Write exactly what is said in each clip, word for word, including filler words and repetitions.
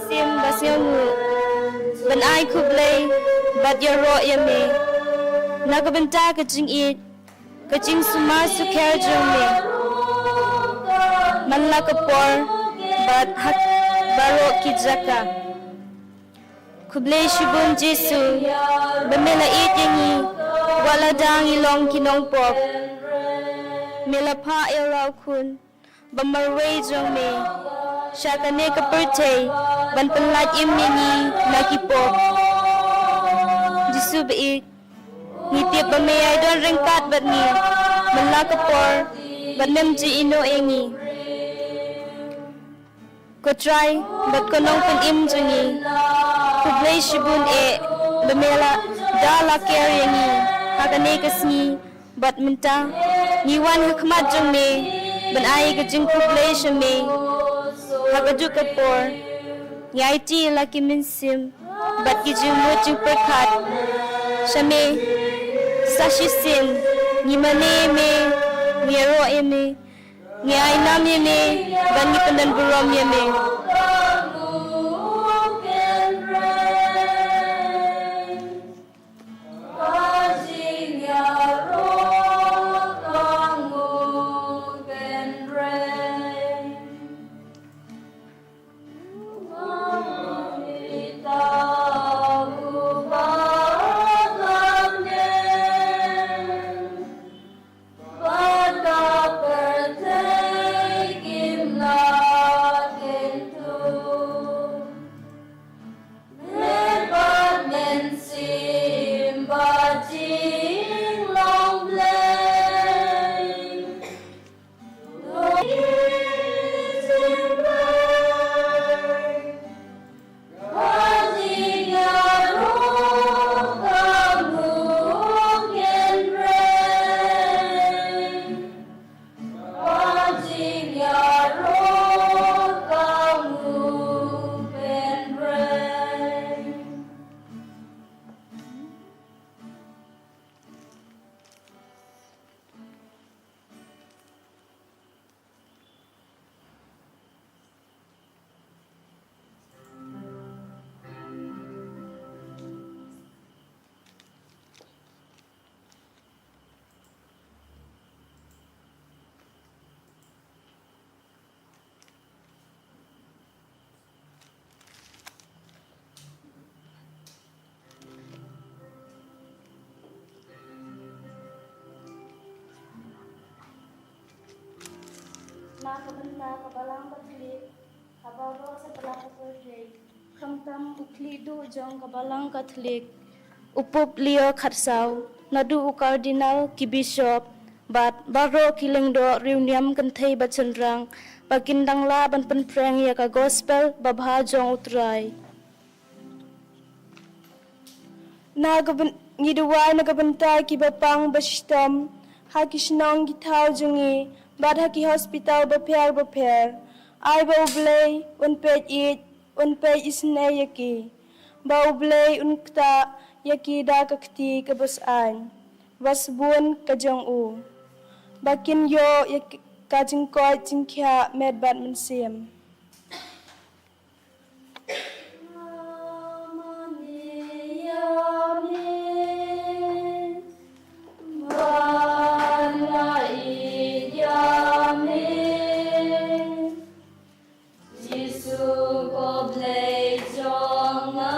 Sim ba sngewbha ban ai khublei bad ïaroh ïa me na ka bynta ka jingïeit, ka jingsumar sukher jong me man la ka por bad ha baroh ki jaka. Khublei shibun Jisu ba me la ïeit ïa ngi wat la dang ngi long ki nongpop. Me la phah ïa la u khun ba marwei jong me sha kane ka pyrthei ban pynlait im ïa ngi na ki pop. Jisu ba ïeit, ngi tip ba me ïai don ryngkat bad ngi man la ka por bad mem ju ïehnoh ïa ngi. Ko Trai bad ko Nongpynim jong ngi, khublei shibun eh ba me la da la ker ïa ngi ha kane ka sngi. Bad mynta ngi wan ha khmat jong me ban ai ka jingkhublei sha me. Ha kajuh ka por ngi aiti la ki mynsiem bad ki jingmut jingpyrkhat sha me. Sa shisien ngi mane ïa me, ngi ïaroh ïa me, ngi ai nam ïa me bad ngi pyndon burom ïa me. Na ka bynta ka Balang Katholik ha baroh satlak ka pyrthei, khamtam u khlieh duh jong ka Balang Katholik, u Pope Leo khatsaw, naduh u Cardinal, ki Bishop bad baroh ki lyngdoh riewniam kynthei bad shynrang, ba kin dang lah ban pynphriang ïa ka Gospel babha jong u Trai. Na ka byn-, ngi duwai na ka bynta kiba pang ba shitom ha ki shnong ki thaw jong ngi bad ha ki hospital bapher bapher. Ai ba U Blei un peit ïeit, un peit isynei ïa ki, ba U Blei un ktah ïa ki da ka kti kaba saiñ, ba sbun ka jong u, ba kin ïoh ïa ka jingkoit jingkhiah met bad mynsiem. Jisu ko Blei jong nga.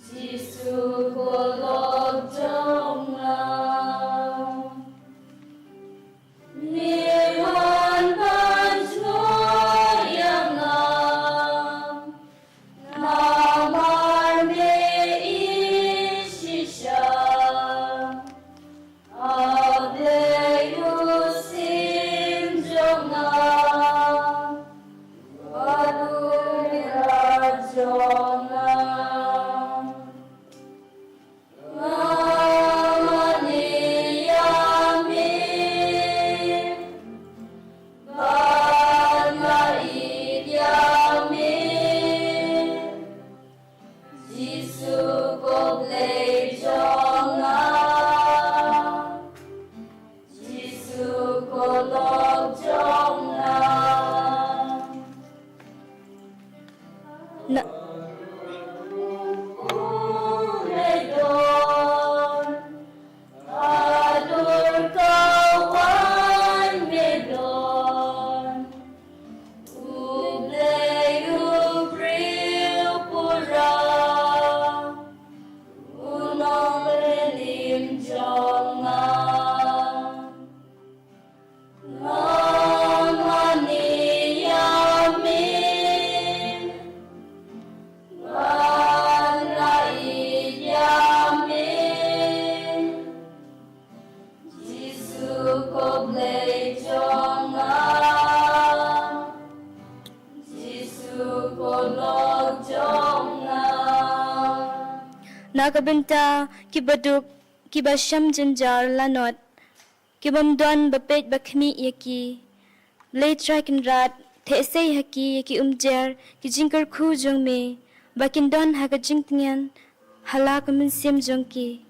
Jisu ko lok jong nga. Ngi wan ban jngoh ïa nga. Namar me i shisha. A Blei u syiem jong nga, bad u Trai jong nga. Nga mane ïa me. Ngan mane ïa me, ngan ïeit ïa me. Jisu ko Blei jong nga, Jisu ko Lord jong nga. Na ka bynta ki baduk, ki ba shem jynjar lanot, ki bym don ba peit ba khmih ïa ki, Blei Trai Kynrad, theh sei ha ki ïa ki umjer ki jingkyrkhu jong me, ba kin don ha ka jingtngen ha la ka mynsiem jong ki.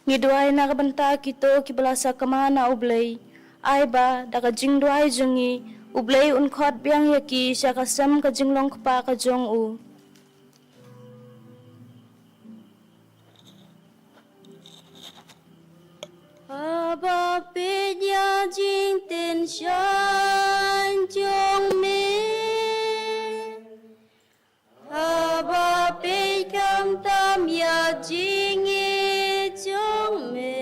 Ngi duwai na ka bynta kito ki ba la sakma na U Blei. Ai ba da ka jingduwai jong ngi, U Blei un khot biang ïa ki sha ka sem ka jinglong kpa ka jong u. Haba peit ïa jingtynshai jong me, haba peit khamtam ïa jingïeit jong me,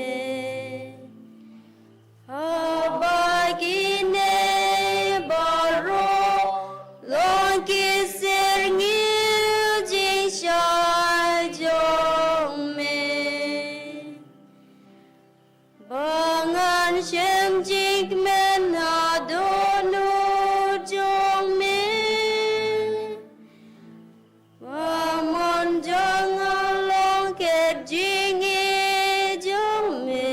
haba kine baroh long ki syrngiew jingshai jong me. Ba ngan shem jingkmen ha dohnud jong me. Ba mon jong nga long ka jingïeit jong me.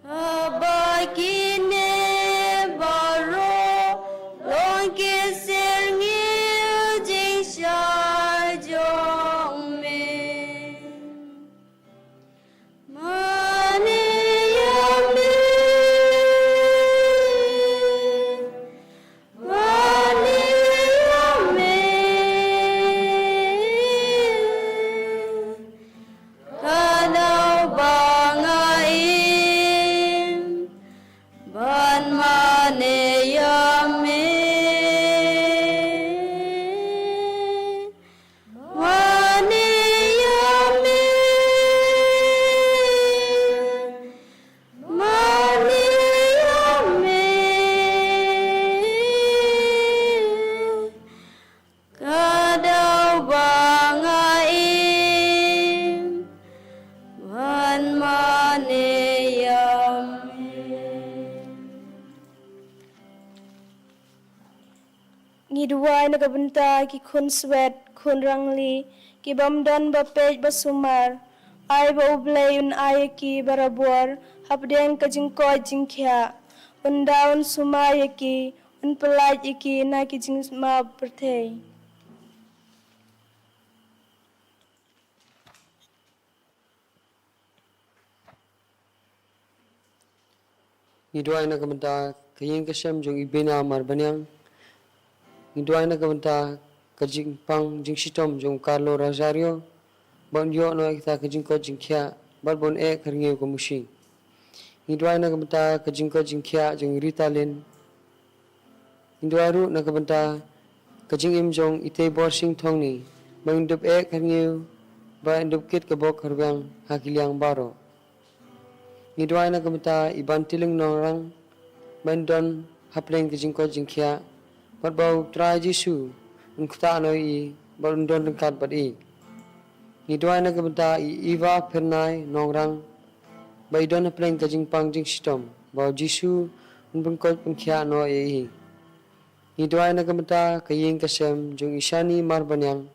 Haba kine baroh long ki syrngiew jingshai jong me. Mane ïa me, mane ïa me. Ka daw ba nga im ban mane ïa me. Mane ïa me, mane ïa me. Ka daw ba nga im ban mane ïa me. Ngi duwai na ka bynta ki khun Swet, khun Rangli, ki bym don ba peit ba sumar. Ai ba U Blei un ai ïa ki barabor hapdeng ka jingkoit jingkhiah. Un da un sumar ïa ki, un pyllait ïa ki na ki jingmap pyrthei. Ngi duwai na ka bynta ka ïing ka sem jong i Bina Marbaniang. Ngi duwai na ka bynta ka jingpang jingshitom jong u Carlo Rosario. Ba un ïoh noh ïa kita ka jingkoit jingkhiah bad ba un eh khyrngiaw ka mushi. Ngi duwai na ka bynta ka jingkoit jingkhiah jong i Rita Lynn. Ngi duwai ruh na ka bynta ka jingim jong i Teibor Sing Thongni, ba in dup eh khyrngiaw, ba in dup kit ka bok ka rwiang ha ki liang baroh. Ngi duwai na ka bynta i Bantiling Nongrang, ba in don hapdeng ka jingkoit jingkhiah, bad ba U Trai Jisu un ktah noh ïa i, bad un don ryngkat bad i. Ngi duwai na ka bynta i Eva Phyrnai Nongrang, ba i don hapdeng ka jingpang jingshitom, ba U Jisu un pynkoit pynkhiah noh ïa i. Ngi duwai na ka bynta ka ïing ka sem jong i Shani Marbaniang,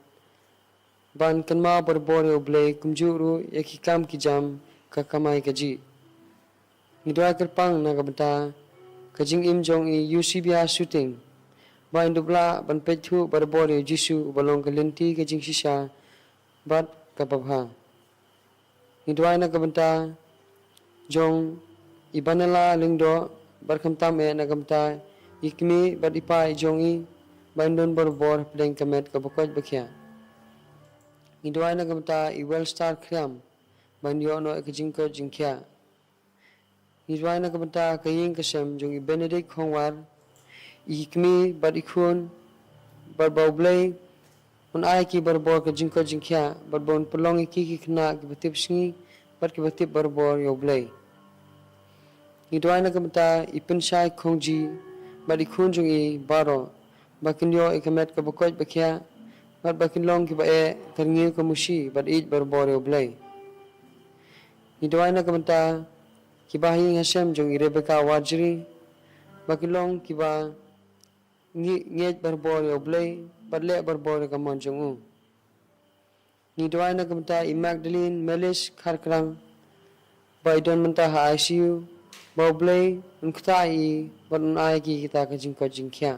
ban kynmaw barabor ïa U Blei kumjuh ruh ïa ki kam ki jam ka kamai kajih. Ngi duwai kyrpang na ka bynta ka jingim jong i Eusebia Suting, ba in dup lah ban peit thuh barabor ïa U Jisu uba long ka lynti ka jingshisha bad ka babha. Ngi duwai na ka bynta jong i Banala Lyngdoh bad khamtam eh na ka bynta i kmie bad i pa i jong i, ba in don barabor hapdeng ka met kaba koit ba khiah. Ngi duwai na ka bynta i Wellstar Khriam, ba in ïoh noh ïa ka jingkoit jingkhiah. Ngi duwai na ka bynta ka ïing ka sem jong i Benedict Khongwar, i kmie bad i khun, bad ba U Blei Un ai ki barabor ka jingkoit jingkhiah, bad ba un pynlong ïa ki ki khynnah kiba tip sngi, bad kiba tip barabor ïa U Blei. Ngi duwai na ka bynta i Pynshai Khongji, bad i khun jong i baroh, ba kin ïoh ïa ka met kaba koit ba khiah, bad ba kin long kiba eh ka rngiew ka mushi, bad ïeit barabor ïa U Blei. Ngi duwai na ka bynta ki bahaïing hasem jong i Rebecca Warjri, ba kin long kiba ngi-, ngeit barabor ïa U Blei, bad leh barabor ïa ka mon jong u. Ngi duwai na ka bynta i Magdalene Melis Kharkrang, ba i don mynta ha I C U, ba U Blei un ktah ïa i, bad un ai ki kita ka jingkoit jingkhiah.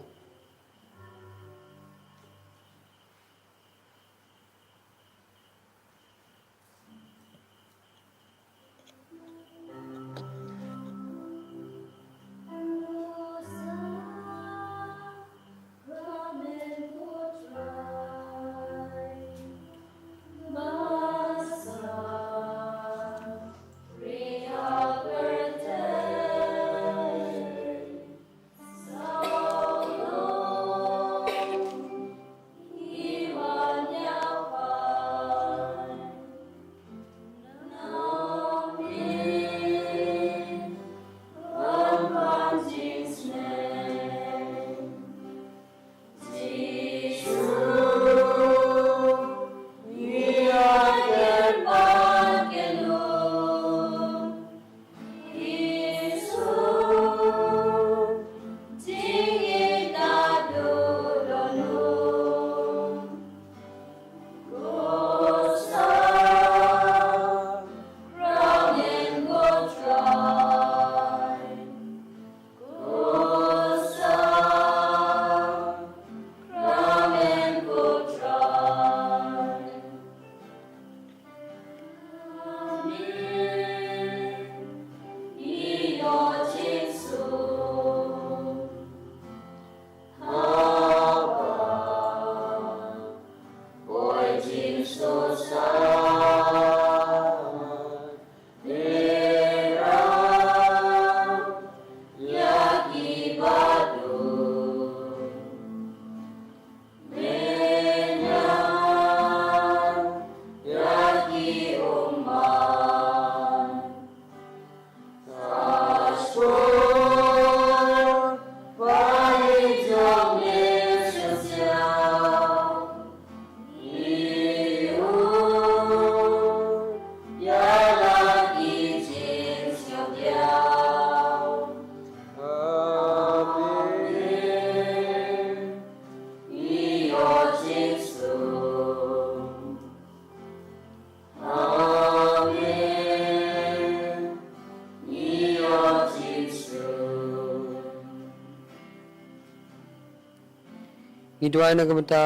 Ngi duwai na ka bynta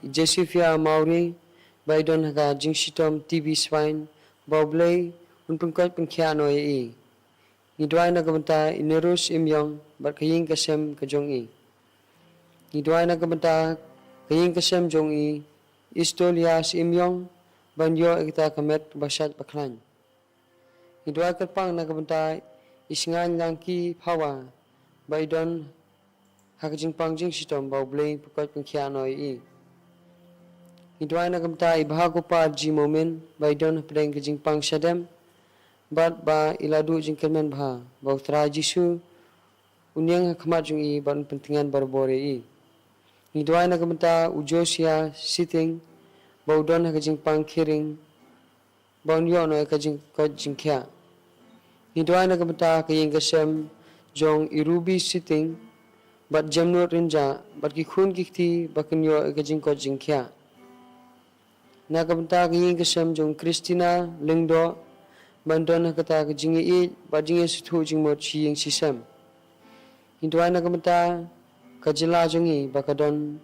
i Josephia Mawrie, ba i don ha ka jingshitom T B swine, ba U Blei un pynkoit pynkhiah noh ïa i. Ngi duwai na ka bynta i Nerus Imïong, bad ka ïing ka sem ka jong i. Ngi duwai na ka bynta ka ïing ka sem jong i, Istolias Imïong, ban ïoh ïa kita ka met ba shait ba khlaiñ. Ngi duwai kyrpang na ka bynta i Sngaiñ Langki Phawa, ba i don ha ka jingpang jingshitom, ba U Blei pynkoit pynkhiah noh ïa i. Ngi duwai na ka bynta i Bha Gopal G Momin, ba i don hapdeng ka jingpang shadem, bad ba i la duh jingkyrmen bha, ba U Trai Jisu un ïeng ha khmat jong i, bad un pyntngen barabor ïa i. Ngi duwai na ka bynta u Josia Siting, ba u don ha ka jingpang kheiring, ba un ïoh noh ïa ka jingkoit jingkhiah. Ngi duwai na ka bynta ka ïing ka sem jong i Ruby Siting, bad Jemnud Rynjah, bad ki khun ki kti, ba kin ïoh ïa ka jingkoit jingkhiah. Na ka bynta ka ïing ka sem jong Christina Lyngdoh, ban don ha kata ka jingïaieit bad jingïasuthuh jingmut shi ïing shi sem. Ngi duwai na ka bynta ka jylla jong ngi, ba ka don,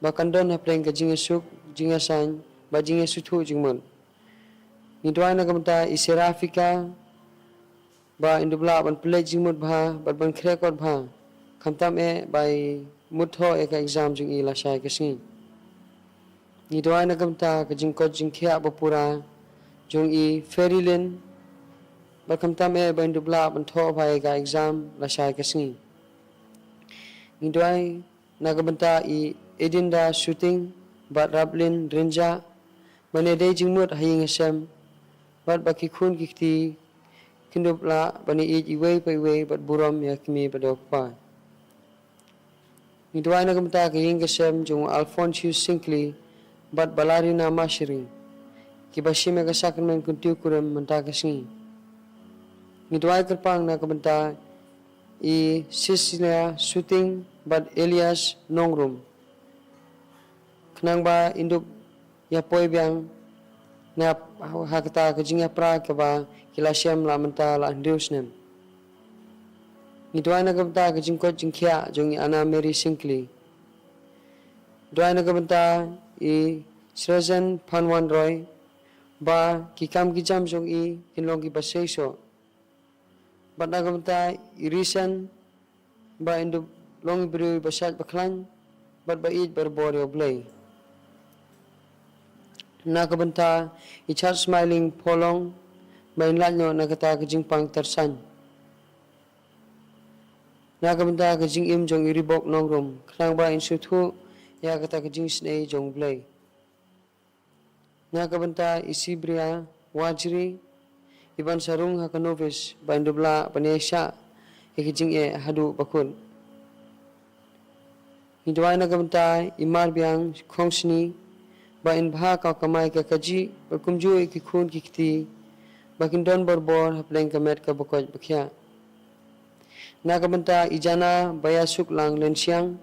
ba kan don hapdeng ka jingïasuk, jingïasaiñ, bad jingïasuthuh jingmut. Ngi duwai na ka bynta i Serafika, ba in dup lah ban pynleit jingmut bha, bad ban khreh kot bha, khamtam eh ba i mut thoh ïa ka exam jong i lashai ka sngi. Ngi duwai na ka bynta ka jingkoit jingkhiah ba pura jong i Ferilyn, bad khamtam eh ba in dup lah ban thoh bha ïa ka exam lashai ka sngi. Ngi duwai na ka bynta i Edinda Shooting, bad Raplin Rynjah, ban ïadei jingmut ha ïing ha sem, bad ba ki khun ki kti kin dup lah ban ïeit iwei pa iwei bad burom ïa ki kmie bad u kpa. Ngi duwai na ka bynta ka ïing ka sem jong u Alphonsius Syngkli bad Balarina Mashari, kiba shim ïa ka sakramen kyntiew kurim mynta ka sngi. Ngi duwai kyrpang na ka bynta i Cecilia Suting bad Elias Nongrum, khnang ba in dup ïa poi biang na ha kata ka jingïapra kaba ki la shem la mynta la hynriew snem. Ngi duwai na ka bynta ka jingkoit jingkhiah jong i Anna Mary Syngkli. Duwai na ka bynta i Srezen Phanwan Roy, ba ki kam ki jam jong i kin long kiba seisoh. Bad na ka bynta i Risen, ba in dup long i briew ba shait ba khlaiñ bad ba ïeit ba bor ïa u Blei. Na ka bynta i Chat Smiling Pholong, ba in lait noh na kata ka jingpang tyrsan. Na ka bynta ka jingim jong i Ribok Nongrum, khnang ba in sngewthuh ïa kata ka jingisynei jong u Blei. Na ka bynta i Sibria Warjri, i ban sa rung ha ka novis, ba in dup lah ban ïaishah ïa ka jingeh haduh ba kut. Ngi duwai na ka bynta i Marbiang Khongsni, ba in bha ka kamai ka kajih, bad kumjuh ïa ki khun ki kti, ba kin don bor bor hapdeng ka met kaba koit ba khiah. Na ka bynta i Jana Baiasuklang Lynsiang,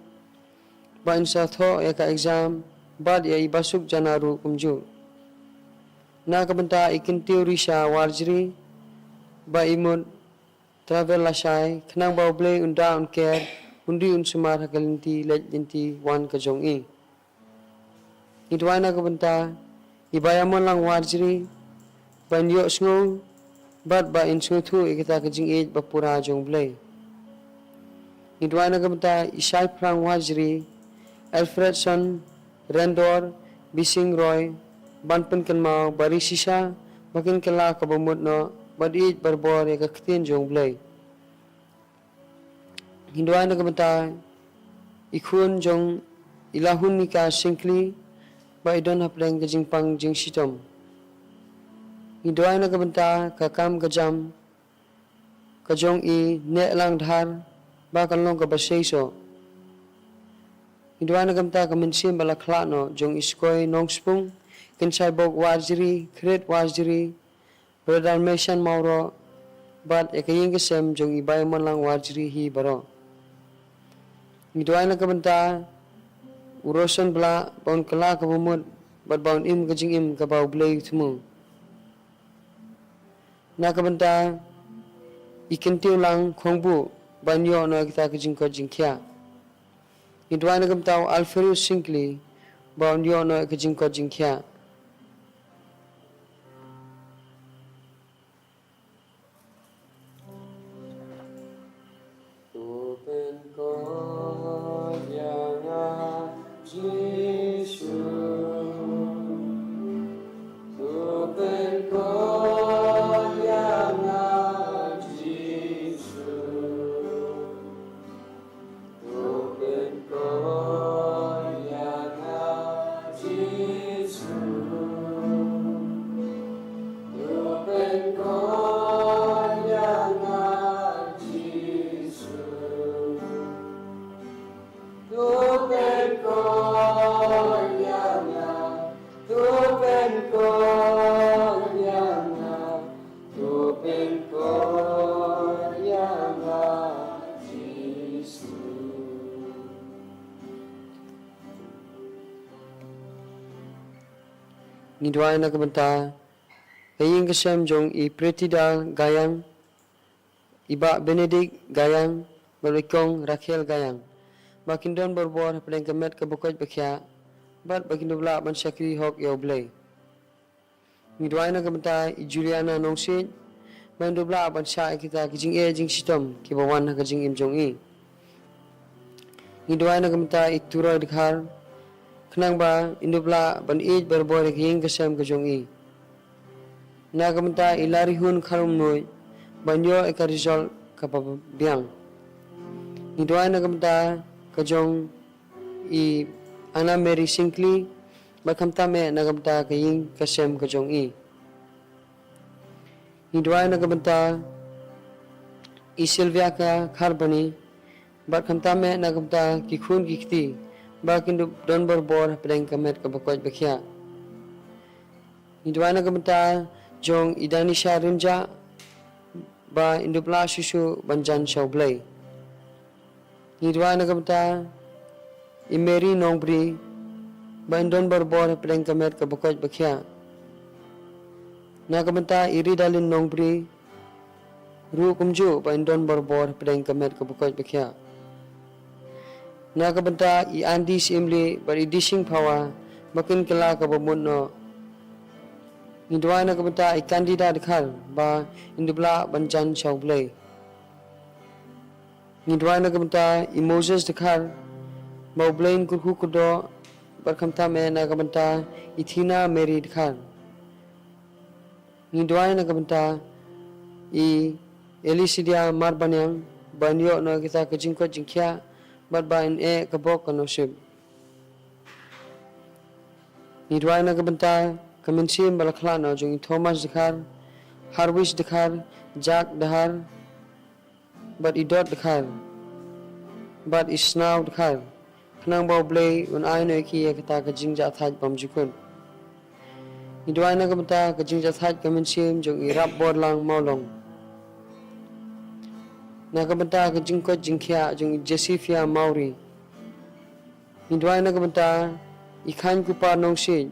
ba in sa thoh ïa ka exam bad ïa i Basuk Jana ruh kumjuh. Na ka bynta i Kyntiew Risha Warjri, ba i mut travel lashai, khnang ba u Blei un da un ker, un ri un sumar ha ka lynti leit lynti wan ka jong i. Ngi duwai na ka bynta i Baiamonlang Warjri, ba in ïohsngew bad ba in sngewthuh ïa kata ka jingïeit ba pura jong u Blei. Ngi duwai na ka bynta i Shaiphrang Warjri, Alfredson Rendor, Bising Roy, ban pynkynmaw ba ri shisha ba kin kylla kaba mut noh bad ïeit ba bor ïa ka ktien jong u Blei. Ngi duwai na ka bynta i khun jong i Lahunika Syngkli, ba i don hapdeng ka jingpang jingshitom. Ngi duwai na ka bynta ka kam ka jam ka jong i Nehlang Dhar, ba kan long kaba seisoh. Ngi duwai na ka bynta ka mynsiem ba la khlad noh jong i Skoi Nongspung, Kynsaibok Warjri, Khrit Warjri, Brother Meshan Mawroh, bad ïa ka ïing ka sem jong i Baiamonlang Warjri hi baroh. Ngi duwai na ka bynta u Roson Blah, ba un kylla kaba mut bad ba un im ka jingim kaba u Blei u thmu. Na ka bynta i Kyntiewlang Khongbuh, ba un ïoh noh ïa kata ka jingkoit jingkhiah. Ngi duwai na ka bynta u Alferius Syngkli, ba un ïoh noh ïa ka jingkoit jingkhiah. To pynkoit ïa nga Jisu. To pynkoit ïa nga Jisu. To pynkoit ïa nga Jisu. To pynkoit ïa nga Jisu. To pynkoit ïa nga, to pynkoit ïa nga, to pynkoit ïa nga Jisu. Ngi duwai na ka bynta ka ïing ka sem jong i Pritida Gayang, i Bah Benedict Gayang, bad i Kong Rakhel Gayang, ba kin don bor bor hapdeng ka met kaba koit ba khiah, bad ba kin dup lah ban shakri hok ïa u Blei. Ngi duwai na ka bynta i Juliana Nongsiej, ba in dup lah ban shah ïa kita ki jingeh jingshitom kiba wan ha ka jingim jong i. Ngi duwai na ka bynta i Turoi Dkhar, khnang ba in dup lah ban ïeit barabor ïa ka ïing ka sem ka jong i. Na ka bynta i Larihun Kharumnuid, ban ïoh ïa ka result kaba biang. Ngi duwai na ka bynta ka jong i Anna Mary Syngkli, bad khamtam eh na ka bynta ka ïing ka sem ka jong i. Ngi duwai na ka bynta i Sylvia ka Kharbani, bad khamtam eh na ka bynta ki khun ki kti, ba kin dup don borbor hapdeng ka met kaba koit ba khiah. Ngi duwai na ka bynta jong i Danisha Rynjah, ba in dup lah shuh shuh ban jan sha U Blei. Ngi duwai na ka bynta i Mary Nongbri, ba in don borbor hapdeng ka met kaba koit ba khiah. Na ka bynta i Ridalin Nongbri ruh kumjuh, ba in don borbor hapdeng ka met kaba koit ba khiah. Na ka bynta i Andy Shyiemlieh bad i Dishing Phawa, ba kin kylla kaba mut noh. Ngi duwai na ka bynta i Candida Dkhar, ba in dup lah ban jan sha U Blei. Ngi duwai na ka bynta i Moses Dkhar, ba U Blei un kyrkhu kyrdoh, bad khamtam eh na ka bynta i Thina Mary Dkhar. Ngi duwai na ka bynta i Elisidia Marbaniang, ba in ïoh noh ïa kita ka jingkoit jingkhiah, bad ba in eh ka bok ka nusip. Ngi duwai na ka bynta ka mynsiem ba la khlad noh jong i Thomas Dkhar, Harwis Dkhar, Jack Dkhar, bad i Dot Dkhar, bad i Snaw Dkhar, khnang ba U Blei un ai noh ïa ki ïa kata ka jingjahthait bymjukut. Ngi duwai na ka bynta ka jingjahthait ka mynsiem jong i Rapborlang Mawlong. Na ka bynta ka jingkoit jingkhiah jong i Josephia Mawrie. Ngi duwai na ka bynta i Khain Kupar Nongsiej,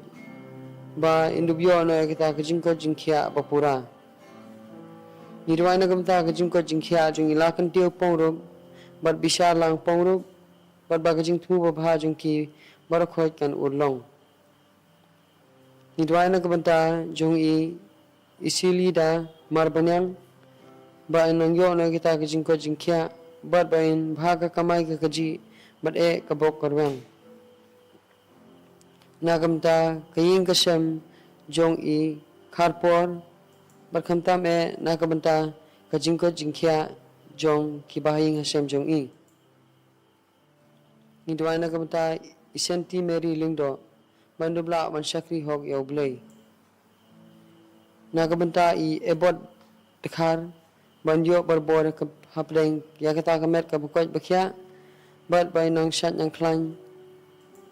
ba in dup ïoh noh ïa kata ka jingkoit jingkhiah ba pura. Ngi duwai na ka bynta ka jingkoit jingkhiah jong i Lakyntew Pongrup, bad Bisharlang Pongrup, bad ba ka jingthmu babha jong ki baroh khoit kan urlong. Ngi duwai na ka bynta jong i Isilida Marbaniang, ba in nang ïoh noh ïa kita ka jingkoit jingkhiah, bad ba in bha ka kamai ka kajih, bad eh ka bok ka rwiang. Na ka bynta ka ïing ka sem jong i Kharpor, bad khamtam eh na ka bynta ka jingkoit jingkhiah jong ki bahaïing hasem jong i. Ngi duwai na ka bynta i Senti Mary Lyngdoh, ba in dup lah ban shakri hok ïa U Blei. Na ka bynta i Ebot Dkhar, ba in ïoh borbor hapdeng ïa kata ka met kaba koit ba khiah, bad ba in nang shait nang khlaiñ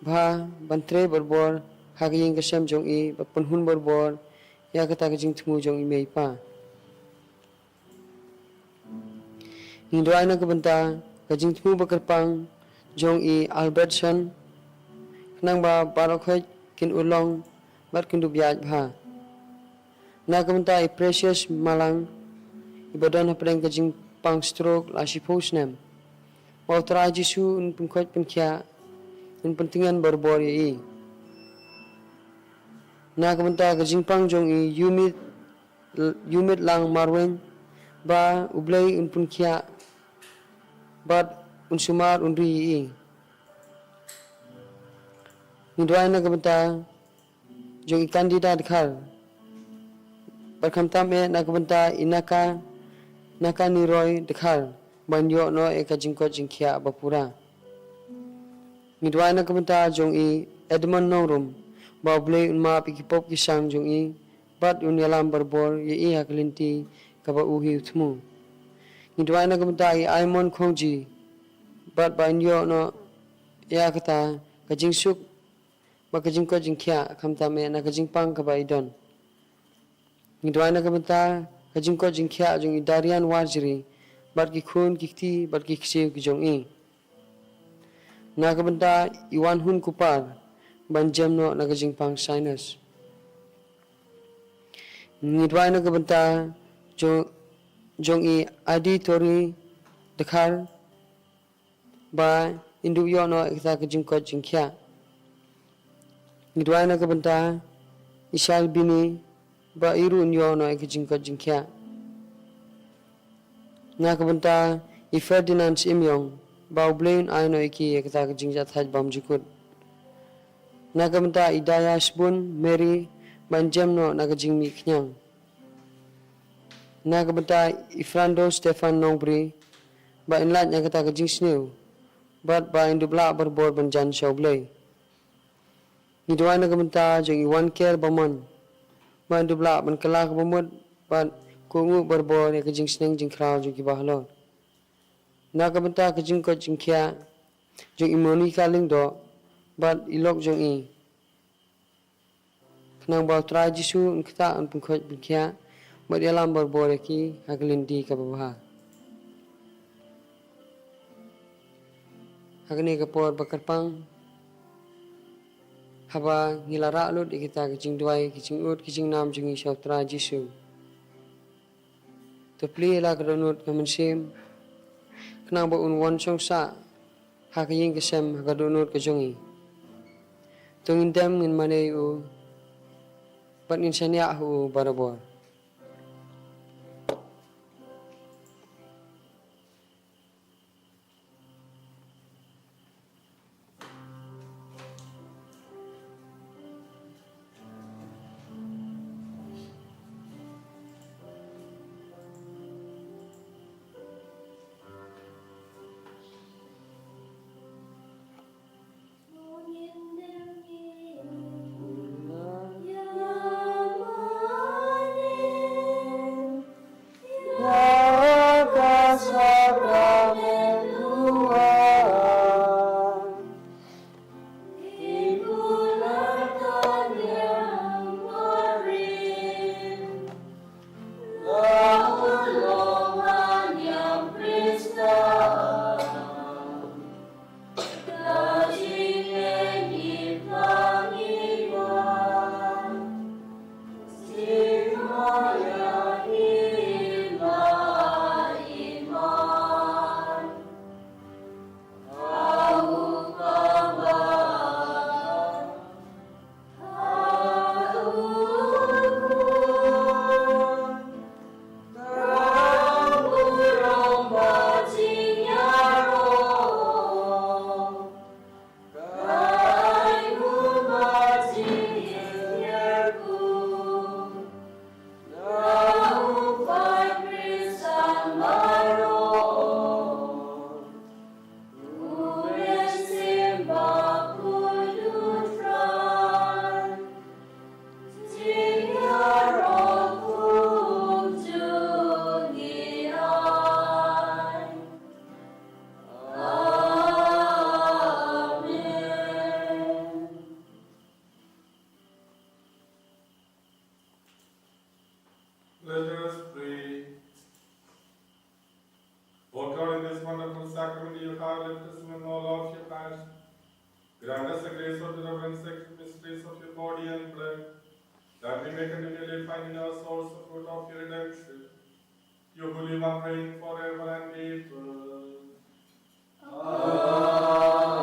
bha, ban trei borbor ha ka ïing ka sem jong i, bad pynhun borbor ïa kata ka jingthmu jong i mei i pa. Ngi duwai na ka bynta ka jingthmu ba kyrpang jong i Albertson, khnang ba baroh khoit kin urlong bad kin dup ïaid bha. Na ka bynta i Precious Malang, i ba don hapdeng ka jingpang stroke la shiphew snem, ba U Trai Jisu un pynkhuid pynkhiah, un pyntngen borbor ïa i. Na ka bynta ka jingpang jong i Yumit, Yumitlang Marwein, ba U Blei un pynkhiah bad un sumar un ri ïa i. Ngi duwai na ka bynta jong i Candida Dkhar, bad khamtam eh na ka bynta i Naka, Naka Niroy Dkhar, ba in ïoh noh ïa ka jingkoit jingkhiah ba pura. Ngi duwai na ka bynta jong i Edmund Nongrum, ba U Blei un map ïa ki pop ki shang jong i, bad un ïalam borbor ïa i ha ka lynti kaba u hi u thmu. Ngi duwai na ka bynta i Aimon Khongji, bad ba in ïoh noh ïa kata ka jingsuk bad ka jingkoit jingkhiah, khamtam eh na ka jingpang kaba i don. Ngi duwai na ka bynta ka jingkoit jingkhiah jong i Darian Warjri, bad ki khun ki kti bad ki ksiew ki jong i. Na ka bynta i Wanhun Kupar, ba in jem noh na ka jingpang sinus. Ngi duwai na ka bynta jong, jong i Adi Tori Dkhar, ba in dup ïoh noh ïa kata ka jingkoit jingkhiah. Ngi duwai na ka bynta i Shalbini, ba i ruh in ïoh noh ïa ka jingkoit jingkhiah. Na ka bynta i Ferdinand Shyiemlieh, ba U Blei un ai noh ïa ki ïa kata ka jingjahthait bymjukut. Na ka bynta i Dayasbun Mary, ba in jem noh na ka jingmih khñiang. Na ka bynta i Frando Stephan Nongbri, ba in lait na kata ka jingsniew, bad ba in dup lah borbor ban jan sha U Blei. Ngi duwai na ka bynta jong i Wanker Bamon, ba un dup lah ban kylla ka bamut bad kohnguh barabor ïa ka jingsneng jingkhraw jong ki bahalor. Na ka bynta ka jingkoit jingkhiah jong i Monica Lyngdoh bad i lok jong i, khnang ba U Trai Jisu un ktah, un pynkhuid pynkhiah bad ïalam barabor ïa ki ha ka lynti kaba bha. Ha kane ka por ba kyrpang, haba ngi la rah lut ïa kita ki jingduwai, ki jingud, ki jingnam jong ngi sha U Trai Jisu, to plie la ka dohnud ka mynsiem, khnang ba un wan shong sah ha ka ïing ka sem, ha ka dohnud ka jong ngi. To ngin dem ngin mane ïa u bad ngin shaniah ha u barabor. Let us pray. O God, in this wonderful sacrament you have left us in the knowledge of your passion. Grant us the grace of the reverent sacred mysteries of your body and blood, that we may continually find in our souls the fruit of your redemption. You who live and reign forever and ever. Amen.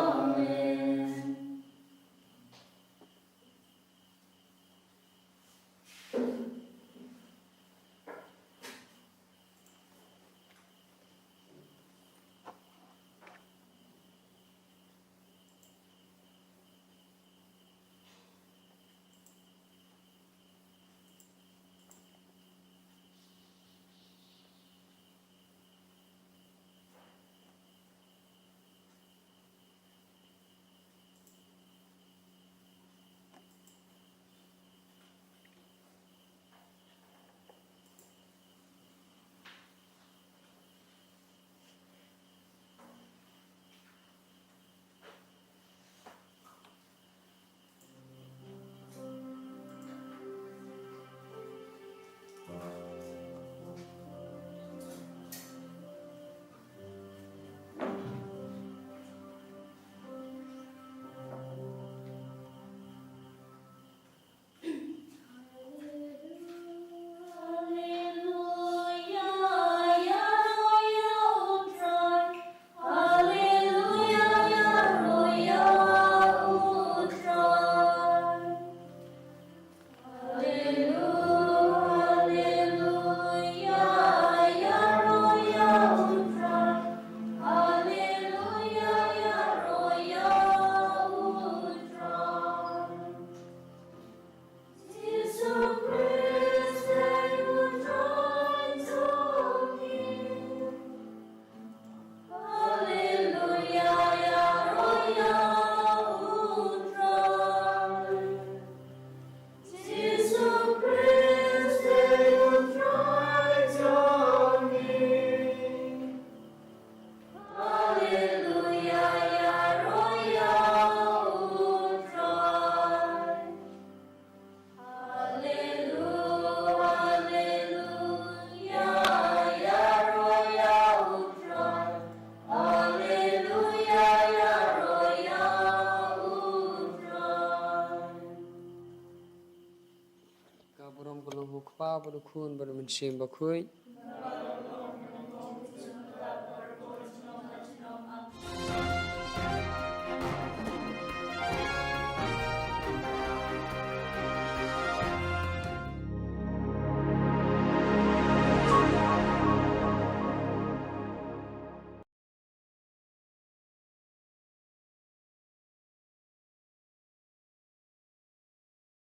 Kpa bad u Khun bad u Mynsiem Bakhuid.